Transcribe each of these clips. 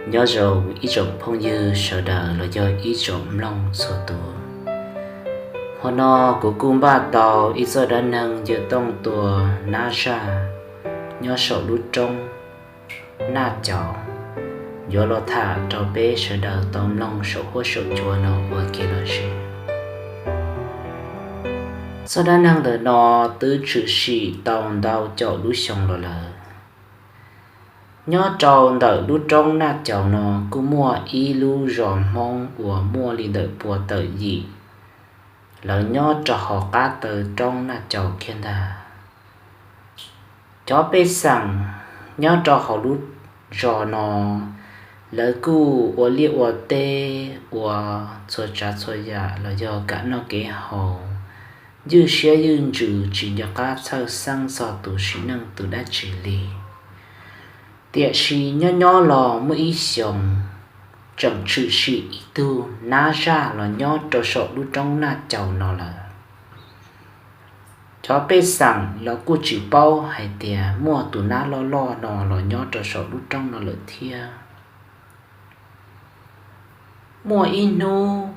Nyob zoo ib tsoom phooj ywg sawv daws los yog ib tsoom mloog txhua tus. Hmo no kuv kuj npaj tau ib txoj dab neeg yog tooj tua nab zaj nyob saum lub roob Naj Caus, yuav los tham rau peb sawv daws tau mloog saum huab saum cua no ua kev lom zem. Txoj dab neeg ntawm no twb tshwm sim tau ntau caum lub xyoo los lawm. Nyob rau ntawm lub roob Naj Caus no kuj muaj ib lub zos Hmoob uas muaj li ntawm pua tawm yim, lawv nyob rau hauv qab taw roob Naj Caus kiag ntag. Cov pej xeem nyob rau hauv lub zos no, lawv kuj ua liaj ua teb, ua txhua tsav txhua yam los yog kev noj kev haus, ywj siab ywj ntsws tsis nco qab txhawj xeeb txog tus sim neej tus dab tsi li. Tiam sis nyob nyob los muaj ib xyoos, tseem tshwm sim ib tug nab zaj los nyob rau saum lub roob Naj Caus no lawm. Cov pej xeem los kuj tsis paub hais tias muaj tus nab loj loj no los nyob rau saum lub roob no lawm thiab. Muaj ib hnub,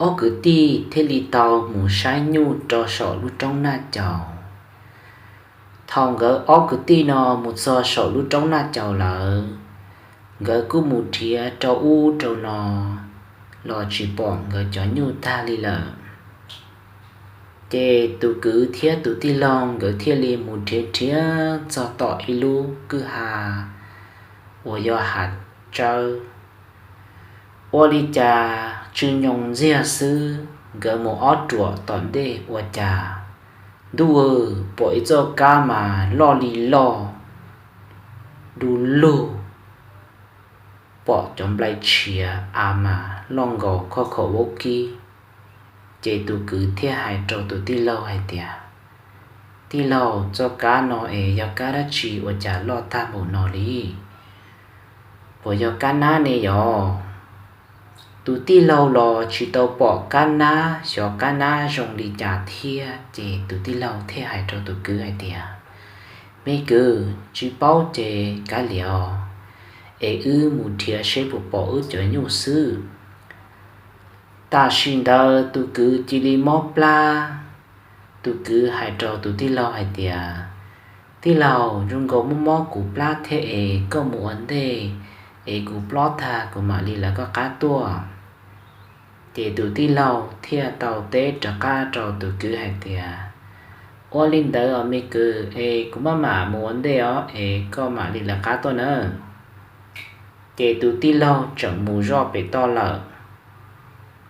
ob kwv tij thiaj li tau mus saib nyuj rau saum lub roob Naj Caus. Thaum nkawd ob kwv tij no mus txog saum lub roob Naj Caus lawm, nkawd kuj mus nrhiav rau ub rau no los tsis pom nkawd cov nyuj tag li lawm. Ces tus kwv thiab tus tij laug nkawd thiaj li mus nrhiav nrhiav txog tom ib lub kwj ha uas yog hav tsawb. Ua li cas tsw nyoos ntxiag xwb, nkawd mus ob ruam tom ntej ua cas, ntuj, pom ib txoj kab mas loj li loj, du lug, pom cov nplai tshiav a mas loj nkaus khauj khaum vaub kib. Ces tus kwv thiaj hais rau tus tij laug hais tias, Tij laug, txoj kab no es yog kab dab tsi ua cas loj tag npaum no li? Puas yog kab nab ne yog? Tus tij laug los tsis tau pom kab nab, xyov kab nab zoo li cas thiab, ces tus tij laug thiaj hais rau tus kwv hais tias, Me kwv, tsis paub ces kav liam os, es wb mus nrhiav seb puas pom wb cov nyuj xwb. Tam sim ntawd tus kwv cia li mob plab. Tus kwv hais rau tus tij laug hais tias, Tij laug, zoo nkaus mob mob kuv plab thiab es koj mus ua ntej es kuv plob tag kuv mam li lawv koj qab tuaj. Ces tus tij laug thiaj tau teb rov qab rau tus kwv hais tias, Ua li ntawd os me kwv, es kuv maj mam mus ua ntej os es koj mam li lawv qab tuaj nawb. Ces tus tij laug tseem mus zoj pem toj lawm.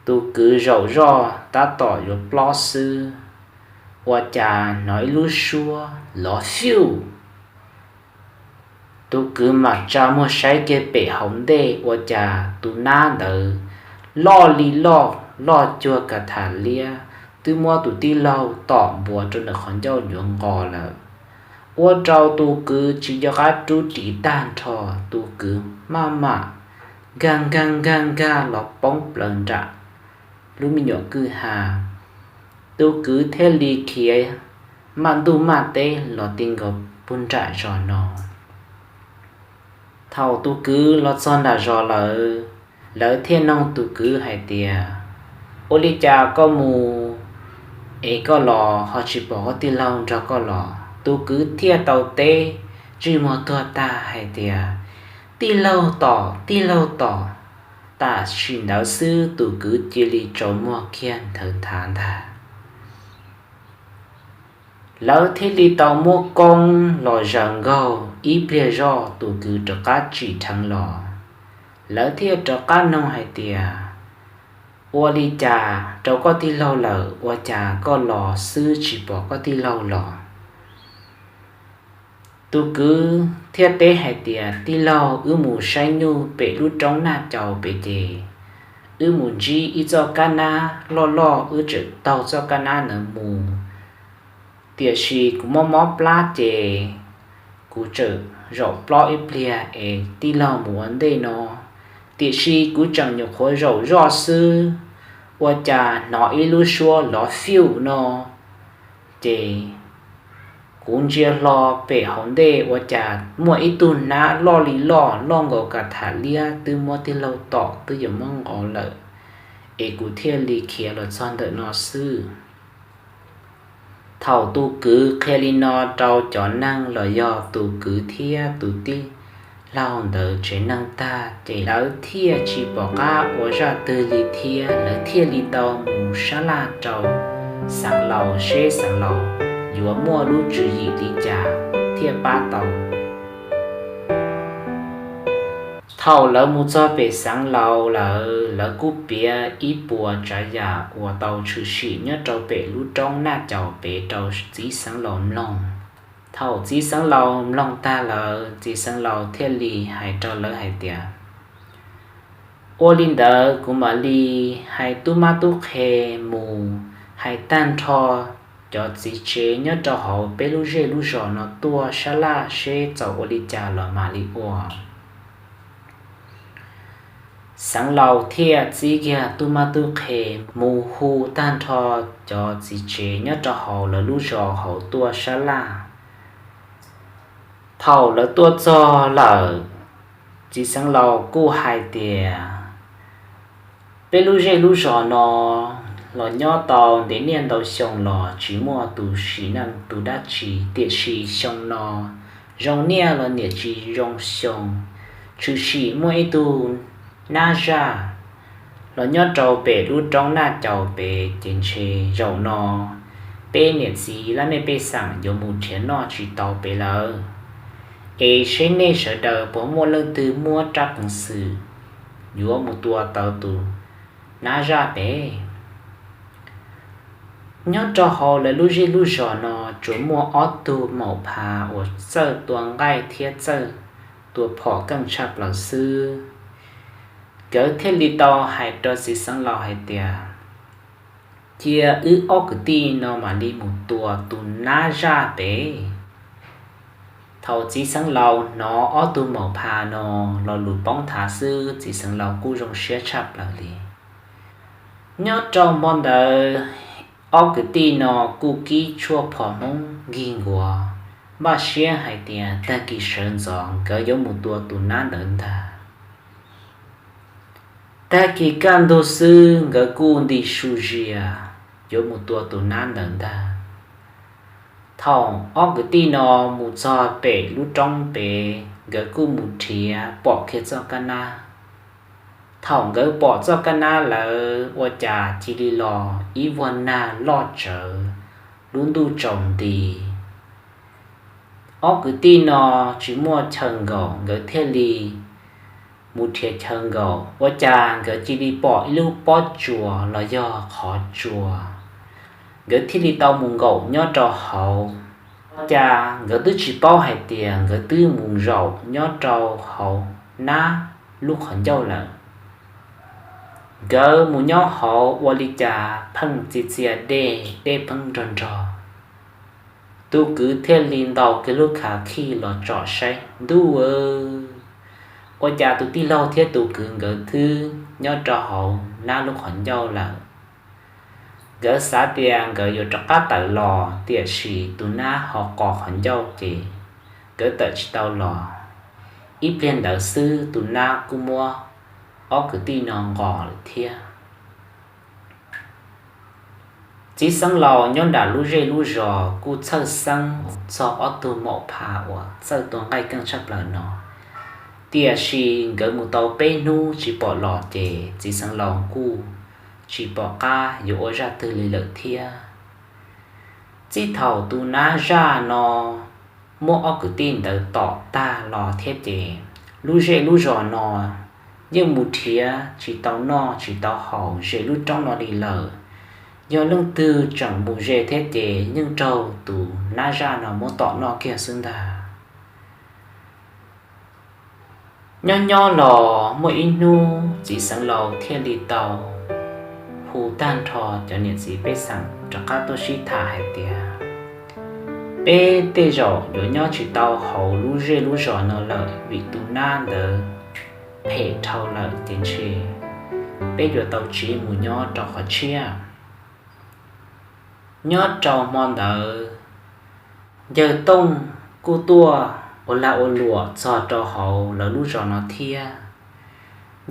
Tus kwv zaum zoj tab tom yuav plob xwb, ua cas hnov ib lub suab lov fiuj. Tus kwv mam tsa muag saib kiag pem hauv ntej ua cas tus nab ntawd loj li loj, loj cuag ka tham liab, twb muab tus tij laug tom npuas rau ntawm qhov ncauj yuav nqos lawm. Ua rau tus kwv tsis nco qab rub ris tag nrho, tus kwv maj mam nkag nkag nkag nkag los poob plaws nram lub me nyuam kwj ha. Tus kwv thiaj li khiav maj ntuj maj teb los ti nkaus puag nram zos no. Thaum tus kwv los txog nram zos lawm, lawv thiaj noog tus kwv hais tias, Ua li cas koj mus es koj los ho tsis pom koj tij laug nrog koj los? Tus kwv thiaj tau teb ntsej muag tuag tag hais tias, Tij laug tom, tij laug tom. Tam sim ntawd xwb tus kwv cia li tsaus muag kiag nthawv nthav ntag. Lawv thiaj li tau muab koob los zaws nkaug ib pliag zoj tus kwv rov qab tsim dheev los. Lawv thiaj rov qab noog hais tias, Ua li cas rau koj tij laug lawm ua cas koj los xwb tsis pom koj tij laug los? Tus kwv thiaj teb hais tias, Tij laug, wb mus saib nyuj pem lub roob Naj Caus pem ces wb mus ntsib ib txoj kab nab loj loj, wb tseem taug txoj kab nab ntawd mus. Tiam sis kuv mob mob plab ces kuv tseem zaum plob ib pliag es tij laug mus ua ntej no. Tiam sis kuv tseem nyuam qhuav zaum zoj xwb, ua cas hnov ib lub suab lov fiuj no. Ces Kuv ntsia hlo pem hauv ntej ua cas muaj ib tug nab loj li loj, loj nkaus kas tham liab, twb muab tij laug tom twb yuav muab nqos lawm, es kuv thiaj li khiav los txog ntawm no xwb. Thaum tus kwv qhia li no rau cov neeg los yog tus kwv thiab tus tij laug ntawd tsev neeg tag ces lawv thiaj tsis pom qab ua zaj twg li thiab, lawv thiaj li tau mus sab laj rau xeev laus seb xeev laus yuav muaj lub tswv yim li cas thiaj pab tau. Thaum lawv mus txog pem xeev laus lawm, lawv kuj piav ib puas tsav yam uas tau tshwm sim nyob rau pem lub roob Naj Caum pem rau txiv xeev laus mloog. Thaum txiv xeev laus mloog tag lawm, txiv xeev laus thiaj li hais rau lawv hais tias, ua li ntawd kuv mam li hais tub mab tub qhe mus hais tag nrho cov txiv tsev nyob rau hauv peb lub zej lub zos no tuaj sab laj seb txaus ua li cas los mam li ua. Xeev laus thiaj txib kiag tub mab tub qhe mus hu tag nrho cov txiv tsev nyob rau hauv lawv lub zos hauv tuaj sab laj. Thaum lawv tuaj txog lawm, txiv xeev laus kuj hais tias, peb lub zej lub zos no los nyob tau ntev niaj ntau xyoo los tsis muaj tus sim neej tus dab tsi, tiam sis xyoo no zoo niaj los niam tsis zoo xyoo, tshwm sim muaj ib tug nab zaj los nyob rau pem lub roob Naj Caum pem, ces ntshe zaum no peb niam txiv lab mej pej xeem yuav mus nrhiav noj tsis tau pem lawm. Es seb nej sawv daws puas muaj leej twg muab rab peev xwm yuav mus tua tau tus nab zaj pem? Nyob rau hauv lawv lub zej lub zos no tsuas muaj ob tug maum pha uas txawj tua nqaij thiab txawj tua phom keej tshaj plaws xwb. Nkawd thiaj li tau hais rau txiv xeev laus hais tias, cia wb ob kwv tij no mam li mus tua tus nab zaj pem. Thaum txiv xeev laus hnov ob tug maum pha no lo lus poob thav xwb, txiv xeev laus kuj zoo siab tshaj plaws li. Nyob rau hmo ntawd, ob kwv tij no kuj kib tshuaj phom hmoob nkig nkuav, npaj siab hais tias tag kis sawv ntxov nkawd yuav mus tua tus nab ntawd ntag. Tag kis kaj ntug xwb nkawd kuj nti su zias yuav mus tua tus nab ntawd ntag. Thaum ob kwv tij no mus txog pem lub roob pem, nkawd kuj mus nrhiav pom kiag txoj kab nab. Thaum nkawd pom txoj kab nab lawm ua cas cia li los ib vuag nag loj tsawv, lub ntuj tsaus nti. Ob kwv tij no tsis muaj chaw nkaum, nkawd thiaj li mus nrhiav chaw nkaum, ua cas nkawd cia li pom ib lub pob tsuas los yog qhov tsua. Nkawd thiaj li tau mus nkaum nyob rau hauv. Ua cas nkawd twb tsis paub hais tias nkawd twb mus zaum nyob rau hauv nab lub qhov ncauj lawm. Nkawd mus nyob hauv ua li cas pheej txia txia dej, dej pheej nrog nrog. Tus kwv thiaj li ntaus kiag lub khav khij los tsom saib, ntuj aw, ua cas tus tij laug thiab tus kwv nkawd twb nyob rau hauv nab lub qhov ncauj lawm. Nkawd xav tias nkawd yuav rov qab tawm los, tiam sis tus nab ho qos qhov ncauj ces nkawd tawm tsis tau los. Ib pliag ntawd xwb tus nab kuj muab ob kwv tij no nqos lawm thiab. Txiv xeev laus nyob nram lub zej lub zos kuj txhawj xeeb txog ob tug maum pha uas txawj tua nqaij keej tshaj plaws no, tiam sis nkawd mus tau peb hnub tsis pom los ces txiv xeev laus kuj tsis pom qab yuav ua zaj twg li lawm thiab. Txij thaum tus nab zaj no muab ob kwv tij ntawd tom tag los thiab ces lub zej lub zos no yeej mus nrhiav tsis tau noj tsis tau haus ze lub roob no li lawm. Yog leej twg tseem mus ze thiab ces yeej raug tus nab zaj no muab tom noj kiag xwb ntag. Nyob nyob los muaj ib hnub txiv xeev laus thiaj li tau hu tag nrho cov niam txiv pej xeem rov qab tuaj sib tham hais tias, peb tej zaum yuav nyob tsis tau hauv lub zej lub zos no lawm vim tus nab ntawd phem dhau lawm ces ntshe peb yuav tau tsiv mus nyob rau qhov tshiab. Nyob rau hmo ntawd, Yawg Tooj kuj tuaj ua lag ua luam txog rau hauv lawv lub zos no thiab.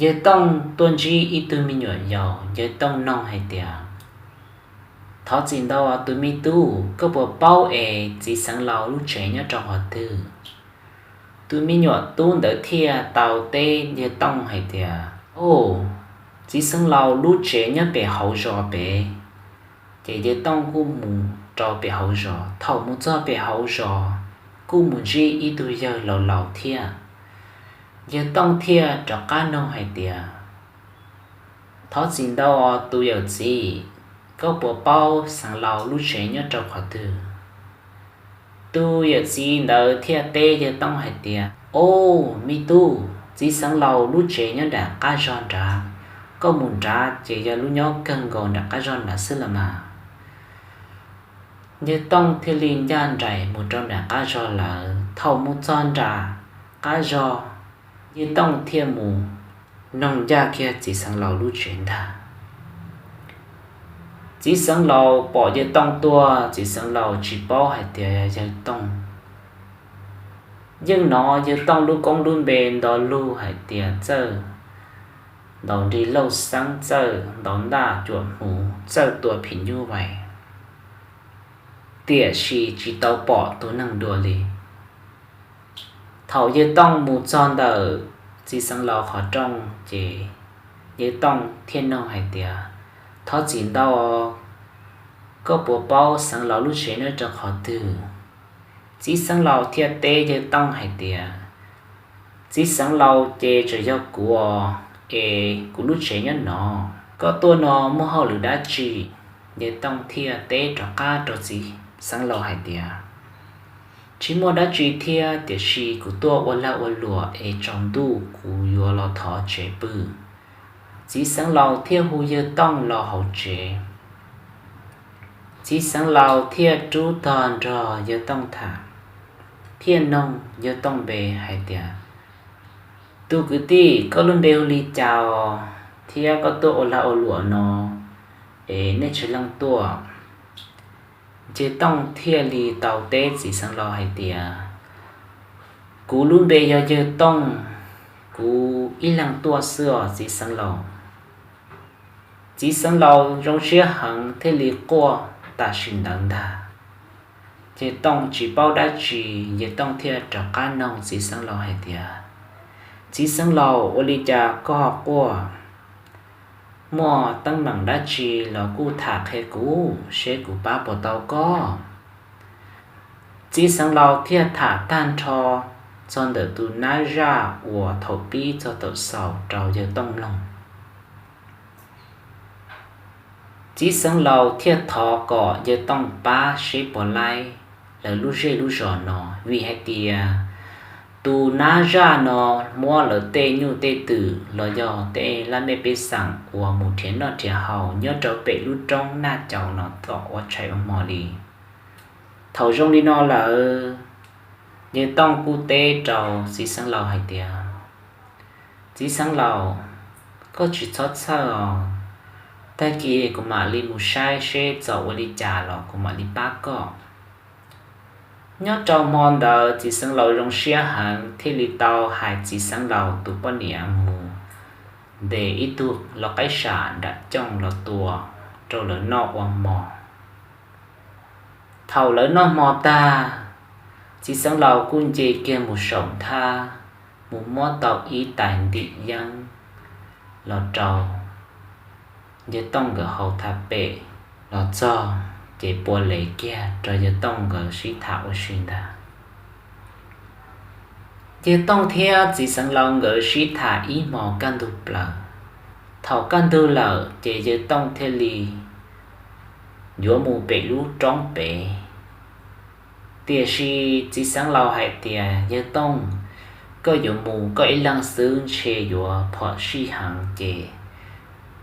Yawg Tooj tuaj ntsib ib tug me nyuam yaus, Yawg Tooj noog hais tias, Thov txim ntau tus me tub, koj puas paub es txiv xeev laus lub tsev nyob rau qhov twg? Tus me nyuam tub ntawd thiaj tau teb Yawg Tooj hais tias, Au, txiv xeev laus lub tsev nyob pem hauv zos pem. Ces Yawg Tooj kuj mus rau pem hauv zos. Thaum mus txog pem hauv zos, kuj mus ntsib ib tug yawg laus laus thiab. Yawg Tooj thiaj rov qab noog hais tias, Thov txim ntau os tus yawm txiv, koj puas paub xeev laus lub tsev nyob rau qhov twg? Tus yawm txiv ntawd thiaj teb Yawg Tooj hais tias, Au, me tub, txiv xeev laus lub tsev nyob nram qab zog nrad. Koj mus nrad ces yog lub nyob kawg nkaus nram qab zog nrad xwb los mas. Yawg Tooj thiaj li ncaj nraim mus rau nram qab zog lawm. Thaum mus txog nram qab zog, Yawg Tooj thiaj mus noog ncaj kiag txiv xeev laus lub tsev ntag. Txiv xeev laus pom Yawg Tooj tuaj, txiv xeev laus tsis paub hais tias yog Yawg Tooj. Yeej hnov Yawg Tooj lub koob lub npe nto lug hais tias Txawj Ntaus Nrig Lauj Xeeb, Txawj Ntaus Ntaj Cuam Hmuv, Txawj Tua Phim Nyuj Vais, tiam sis tsis tau pom tus neeg dua li. Thaum Yawg Tooj mus txog ntawm txiv xeev laus qhov rooj ces Yawg Tooj thiaj noog hais tias, Thov txim ntau, koj puas paub xeev laus lub tsev nyob rau qhov twg? Txiv xeev laus thiaj teb Yawg Tooj hais tias, Txiv xeev laus ces tseem yog kuv os, es kuv lub tsev nyob no. Koj tuaj no muaj hauj lwm dab tsi? Yawg Tooj thiaj teb rov qab rau txiv xeev laus hais tias, Tsis muaj dab tsi thiab, tiam sis kuv tuaj ua lag ua luam es tsaus ntuj kuv yuav los thov tsev pw. Txiv xeev laus thiaj hu Yawg Tooj los hauv tsev. Txiv xeev laus thiaj rub tog nrog Yawg Tooj tham, thiaj noog Yawg Tooj npe hais tias, Tus kwv tij, koj lub npe hu li cas os, thiab koj tuaj ua lag ua luam no es nej tsis leej tuaj? Yawg Tooj thiaj li tau teb txiv xeev laus hais tias, Kuv lub npe yog Yawg Tooj, kuv ib leeg tuaj xwb os txiv xeev laus. Txiv xeev laus zoo siab heev thiaj li quaj tam sim ntawd ntag. Yawg Tooj tsis paub dab tsi, Yawg Tooj thiaj rov qab noog txiv xeev laus hais tias, Txiv xeev laus, ua li cas koj quaj? Muaj teeb meem dab tsi los kuj tham qhia kuv seb kuv pab puas tau koj. Txiv xeev laus thiaj tham tag nrho txog ntawm tus nab zaj uas thaum pib txog thaum xaus rau Yawg Tooj mloog. Txiv xeev laus thiaj thov kom Yawg Tooj pab seb puas laib lawv lub zej lub zos no, vim hais tias tus nab zaj no muab lawv tej nyuj tej twm los yog tej laj mej pej xeem uas mus nrhiav noj nrhiav haus nyob rau pem lub roob Naj Caus no tom ua tshais ua hmo li. Thaum zoo li no lawm, Yawg Tooj kuj teb rau txiv xeev laus hais tias, Txiv xeev laus, koj tsis txhob txhawj os, tag kis kuv mam li mus saib seb txawm ua li cas los kuv mam li pab koj. Nyob rau hmo ntawd txiv xeev laus zoo siab heev thiaj li tau hais txiv xeev laus tus poj niam mus ntes ib tug lau qaib sam nram cooj los tua rau lawv noj ua hmo. Thaum lawv noj hmo tag, txiv xeev laus kuj nce kiag mus saum nthab, mus muab tau ib tais ntim yeeb los rau Yawg Tooj nkawd haus tham pem los txog, ces pua lev kiag rau Yawg Tooj nkawd sib tham ua si ntag. Yawg Tooj thiab txiv xeev laus nkawd sib tham ib hmos kaj ntug plaws. Thaum kaj ntug lawm ces Yawg Tooj thiaj li yuav mus pem lub roob pem. Tiam sis txiv xeev laus hais tias, Yawg Tooj, koj yuav mus koj ib leeg xwb ntshe yuav phom sij heev, ces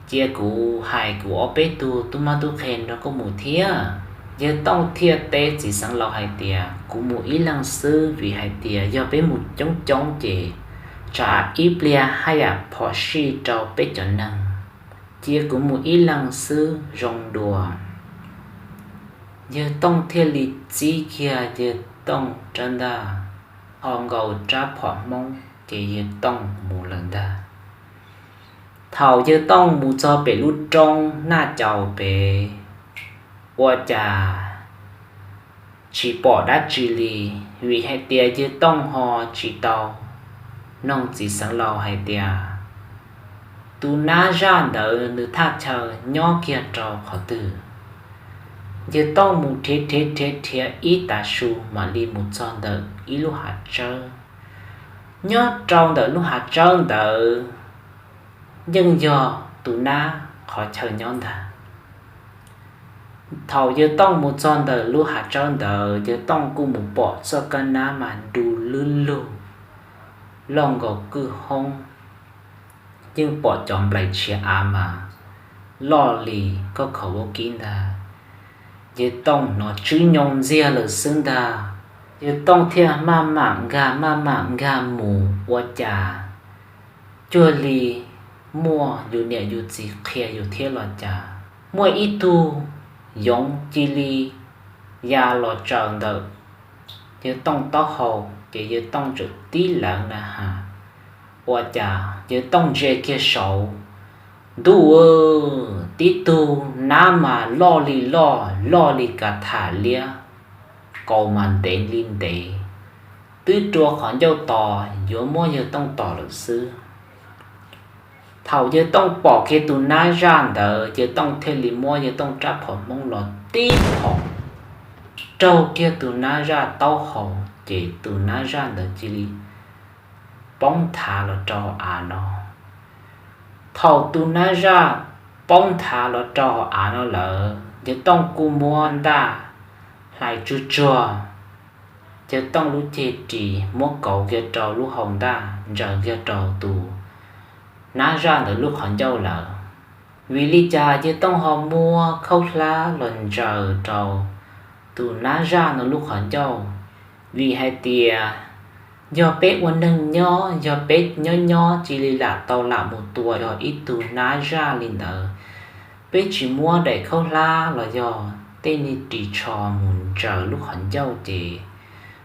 cia kuv hais kuv ob peb tug tub mab tub qhe nrog koj mus thiab. Yawg Tooj thiaj teb txiv xeev laus hais tias, Kuv mus ib leeg xwb, vim hais tias yog peb mus coob coob ces tsam ib pliag haj yam phom sij rau peb cov neeg. Cia kuv mus ib leeg xwb zoo dua. Yawg Tooj thiaj li txib kiag Yawg Tooj rab ntaj, ho nkaus rab phom Hmoob ces yawg Tooj mus lawm ntag. Thaum yawg Tooj mus txog pem lub roob Naj Caus pem, ua cas tsis pom dab tsi li, vim hais tias yawg Tooj ho tsis tau noog txiv xeev laus hais tias tus nab zaj ntawd nws thaj chaw nyob kiag rau qhov twg. Yawg Tooj mus nrhiav nrhiav nrhiav nrhiav ib tav su mam li mus txog ntawm ib lub hav tsawb. Nyob rau ntawm lub hav tsawb ntawd yeej yog tus nab qhov chaw nyob ntag. Thaum yawg Tooj mus txog ntawm lub hav tsawb ntawd, yawg Tooj kuj mus pom txoj kab nab mas du lug lug, loj nkaus kwj hoob, yeej pom cov nplais tshiav av mas loj li koj khaum vaub kib ntag. Yawg Tooj hnov tswb nyoo ntxiag lawm xwb ntag. Yawg Tooj thiaj maj mam nkag maj mam nkag mus, ua cas cuag li muaj yus niam yus txiv qhia yus thiab los cas, muaj ib tug yoov cia li ya los tsaws ntawm yawg Tooj taub hau, ces yawg Tooj txawm tib lawv na has, ua cas yawg Tooj ntsia kiag saud, ntuj, tib tug nab mas loj li loj, loj li kav tham liab, kaus mas ntev li ntev, twb rua qhov ncauj tos yuav muab yawg Tooj tom lawm xwb. Thaum yawg Tooj pom kiag tus nab zaj ntawd, yawg Tooj thiaj li muab yawg Tooj rab phom Hmoob los tib phom raug kiag tus nab zaj taub hau, ces tus nab zaj ntawd cia li poob nthav los rau hauv av no. Thaum tus nab zaj poob nthav los rau hauv av no lawm, yawg Tooj kuj muab ntaj hlais tsuag tsuag, yawg Tooj lub ceg ris muab kauv kiag rau lub hau ntaj ntsaws kiag rau tus nab zaj ntawd lub qhov ncauj lawm. Vim li cas yawg Tooj ho muab khaub hlab los ntsaws rau tus nab zaj ntawd lub qhov ncauj? Vim hais tias yog peb ua neeg nyob, yog peb nyob nyob cia li lam tau lam mus tua yog ib tug nab zaj li ntawd, peb tsis muab daim khaub hlab los yog tej niag ris tsho mus ntsaws lub qhov ncauj ces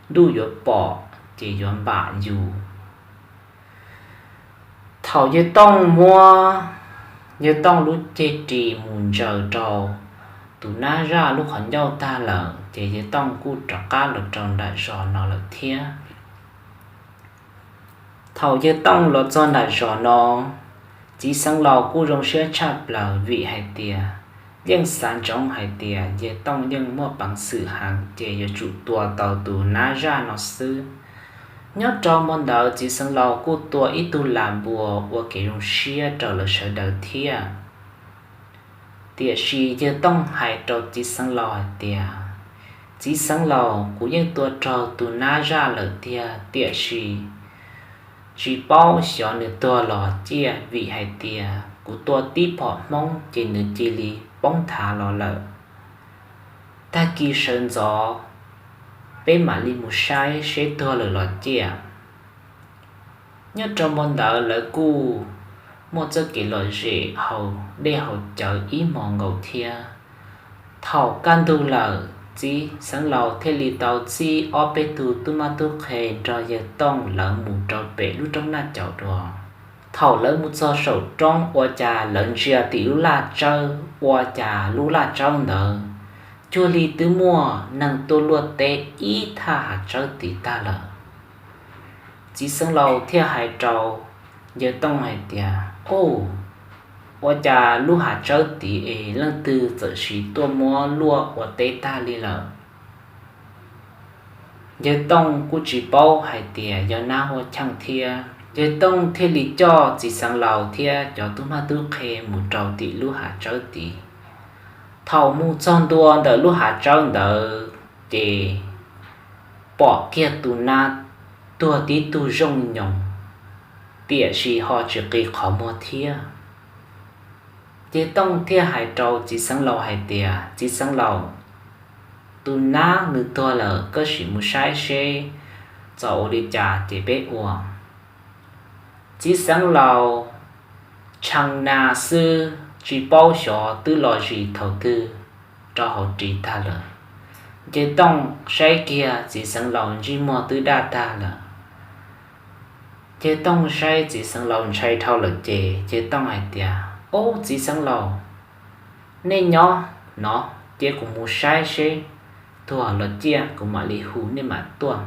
ntuj yuav pom ces yuav npam yus. Thaum yawg Tooj muab yawg Tooj lub ceg ris mus ntsaws rau tus nab zaj lub qhov ncauj tag lawm, ces yawg Tooj kuj rov qab los rau nram zos no lawm thiab. Thaum yawg Tooj los txog nram zos no, txiv xeev laus kuj zoo siab tshaj plaws vim hais tias yeej xav ntsoov hais tias yawg Tooj yeej muaj peev xwm heev ces yuav tsum tua tau tus nab zaj no xwb. Nyob rau hmo ntawd txiv xeev laus kuj tua ib tug las npua ua kev zoo siab rau lawv sawv daws thiab. Tiam sis yawg Tooj hais rau txiv xeev laus hais tias, txiv xeev laus, kuv yeej tua raug tus nab zaj lawm tiag, tiam sis tsis paub xyov nws tuag los ciaj, vim hais tias kuv tua tib phom Hmoob ces nws cia li poob nthav los lawm. Tag kis sawv ntxov peb mam li mus saib seb tuag lawm los ciaj. Nyob rau hmo ntawd lawv kuj muaj txoj kev lom zem haus dej haus cawv ib hmos nkaus thiab. Thaum kaj ntug lawm, txiv xeev laus thiaj li tau txib ob peb tug tub mab tub qhe nrog yawg Tooj lawv mus rau pem lub roob Naj Caum dua. Thaum lawv mus txog saum roob ua cas lawv ntsia tim lub laj tsawb, ua cas lub laj tsawb ntawd cuag li twb muaj neeg tuaj luaj teb ib thaj hav tsawb tid tag lawm. Txiv xeev laus thiaj hais rau yawg Tooj hais tias, Ub, ua cas lub hav tsawb tid es leej twg txawm sim tuaj muab luaj ua teb tag li lawm? Yawg Tooj kuj tsis paub hais tias yog nab hua cheej thiab. Yawg Tooj thiaj li coj txiv xeev laus thiab cov tub mab tub qhe mus rau tim lub hav tsawb tid. Thaum mus txog ntua ntawm lub hav tsawb ntawd ces pom kiag tus nab tuag tib tug zooj nyoos, tiam sis ho tsis qis qhov muag thiab. Yawg Tooj thiaj hais rau txiv xeev laus hais tias, Txiv xeev laus, tus nab nws tuag lawm, koj sim mus saib seb txawm ua li cas ces peb ua. Txiv xeev laus tshee nas xwb, tsis paub xyov twb los zis thaum twg rau hauv ris tag lawm. Yawg Tooj saib kiag txiv xeev laus ntsej muag twb daj tag lawm. Yawg Tooj saib txiv xeev laus ntshai dhau lawm ces Yawg Tooj hais tias, Ub, txiv xeev laus, nej nyob no, cia kuv mus saib seb tuag los ciaj kuv mam li hu nej mam tuaj.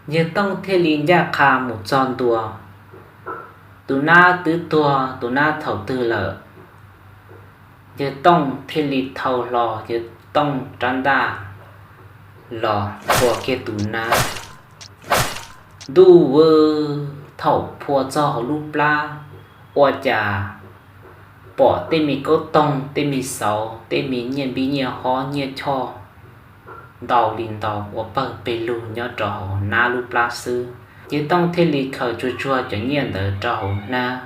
Yawg Tooj thiaj li ncaj qha mus txog ntua. Tus nab twb tuag, tus nab thaum twg lawm. Yawg Tooj thiaj li thau hlo Yawg Tooj rab ntaj los phua kiag tus nab. Ntuj aw, thaum phua txog hauv lub plab, ua cas pom tej me kaub toog, tej me xauv, tej me nyiaj npib nyiaj hob nyiaj choj ntau li ntau ua pawg pes lug nyob rau hauv nab lub plab xwb. Yawg Tooj thiaj li khaws tsuag tsuag cov nyiaj ntawd rau hauv hnab,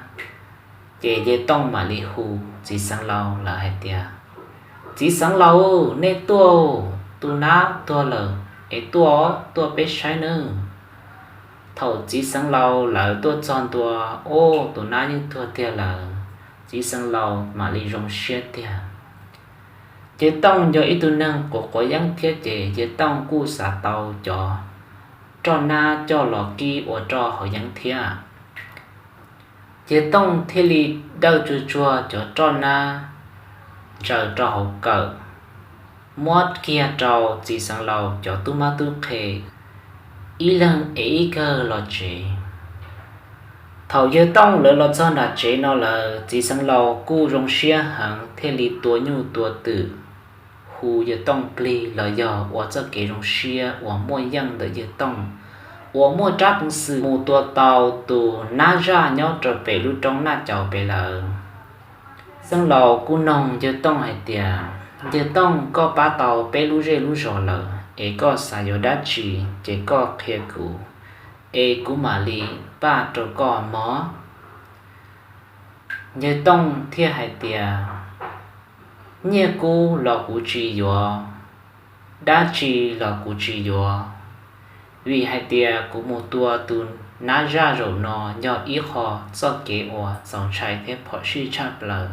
ces Yawg Tooj mam li hu txiv xeev laus lawv hais tias, Txiv xeev laus, nej tuaj, tus nab tuag lawm es tuaj, tuaj peb saib nawb. Thaum txiv xeev laus lawv tuaj txog ntua, ub, tus nab yeej tuag tiag lawm. Txiv xeev laus mam li zoo siab tiag. Yawg Tooj yog ib tug neeg quav quav yeeb thiab ces Yawg Tooj kuj xav tau cov roj nab coj los kib ua roj haus yeeb thiab. Yawg Tooj thiaj li dawj tsuag tsuag cov roj nab ntsaws rau hauv kawm, muab kiag rau txiv xeev laus cov tub mab tub qhe ib leeg ev ib kawg los tsev. Thaum Yawg Tooj lawv los txog nram tsev no lawm, txiv xeev laus kuj zoo siab heev thiaj li tua nyuj tua twm hu Yawg Tooj plig los yog ua txoj kev zoo siab uas muaj yeej ntawm Yawg Tooj, uas muaj rab peev xwm mus tua tau tus nab zaj nyob rau pem lub roob Naj Caus pem lawm. Xeev laus kuj noog Yawg Tooj hais tias, Yawg Tooj, koj pab tau peb lub zej lub zos lawm es koj xav yuav dab tsi ces koj qhia kuv, es kuv mam li paj rau koj mog. Yawg Tooj thiaj hais tias, Nyiaj kub los kuv tsis yuav, dab tsi los kuv tsis yuav, vim hais tias kuv mus tua tus nab zaj zaum no yog ib qho txoj kev uas txaus ntshai thiab phom sij tshaj plaws.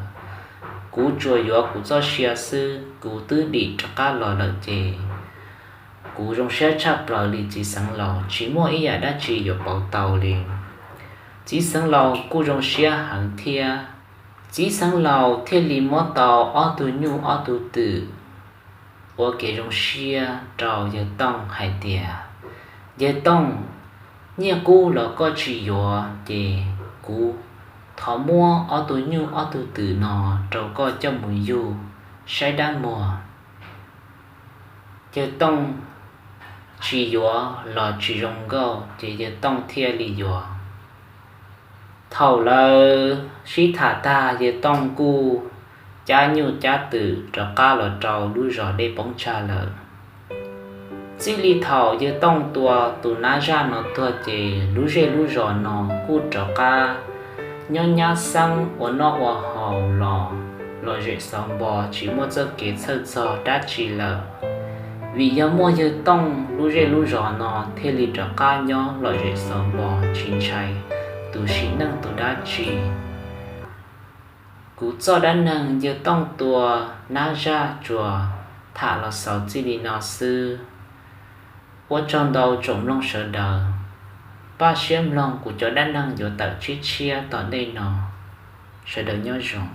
Kuv tsuas yuav kuv txoj sia xwb, kuv twb dim rov qab los lawm ces kuv zoo siab tshaj plaws li txiv xeev laus, tsis muaj ib yam dab tsi yuav pauv tau li. Txiv xeev laus kuj zoo siab heev thiab. Txiv xeev laus thiaj li muab tau ob tug nyuj ob tug twm ua kev zoo siab rau Yawg Tooj hais tias, Yawg Tooj, nyiaj kub los koj tsis yuav ces kuv thov muab ob tug nyuj ob tug twm no rau koj coj mus yug saib dab muag. Yawg Tooj tsis yuav los tsis zoo nkauj ces Yawg Tooj thiaj li yuav. Thaum lawv sib tham tag, Yawg Tooj kuj cab nyuj cab twm rov qab los rau lub zos Dej Poob Tsag lawm. Txij li thaum Yawg Tooj tua tus nab zaj no tuag ces lub zej lub zos no kuj rov qab nyob nyab xeeb ua noj ua haus los lom zem xauv npo, tsis muaj txoj kev txhawj txog dab tsi lawm. Vim yog muaj Yawg Tooj, lub zej lub zos no thiaj li rov qab nyob lom zem xauv npo, tsis ntshai tus sim neej tus dab tsi. Kuv txoj dab neeg Yawg Tooj tua nab zaj tsuas tham los xaus txij li no xwb. Ua tsaug ntau tsoom mloog sawv daws, pab siab mloog kuv cov dab neeg yuav tawm tshiab tshiab tom ntej no. Sawv daws nyob zoo.